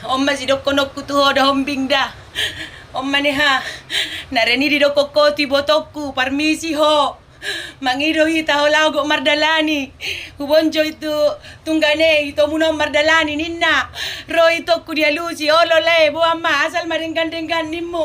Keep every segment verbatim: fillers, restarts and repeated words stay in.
On ma sidohononku tu ho da, Hombing da. On ma niha. Nari ni didokkon ho tu ibotongku, parmisi ho. Mangido hita ho laho gok mardalani. Hubonjo i tu tunggane, itomuna on mardalani ninna. Ro itongku dialusi, olo lae, boan ma, asal ma denggan-denggan nimmu.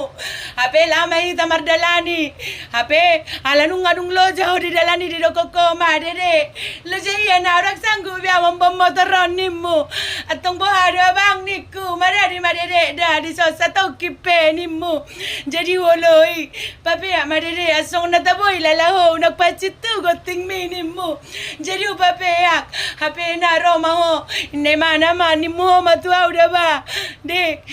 Hape laho ma hita mardalani. Hape ala nunga dung loja ho di dalan i didokkon ho ma, dede. Loja i, na ndang sanggup be au mamboan motor on nimmu. Antong boha do abang ningku, madadi ma dede da, dison satongkin pe nimmu. Jadi huoloi, papeak ma dede, asa songon na tabo i lala ho, unang pansing tu gontingmi nimmu. Jadi hupapeak, hape na ro ma ho, inna imana ma nimmu ho ma tu au da ba. Dek,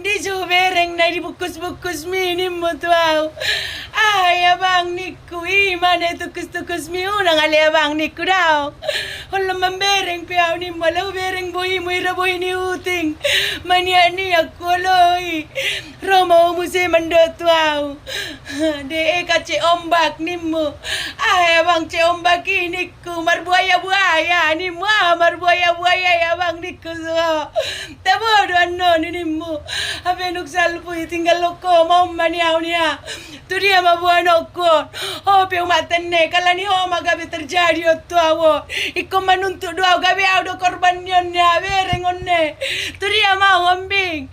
disi hubereng na dibungkus-bungkusmi nimmu tu au. Ai abang ningku, i ma na ditungkus-tungkusmi, unang ale abang ningku daong. Holan mambereng pe au nimmu, ala hubereng bohimu, ira bohi ni uting. Maniak-niak huoloi. Ro ma ho muse mandok tu au. Dek, eka ce ombak nimmu. Ai abang, ce ombak i ningku, marbuaya-buaya nimmu, ah, marbuaya-buaya i abang ningku tu ho. Tabo do annon i nimmu. Hape dung salpu i tinggal ho ma on ma niau niau. Tu dia ma boanonku on? Ho pe umak tenne, ala ni ho ma gabe terjadi on tu au on. Ingkon manuntut do au, gabe au do korban ni on, ni haberengon on. Tu dia ma au, Hombing?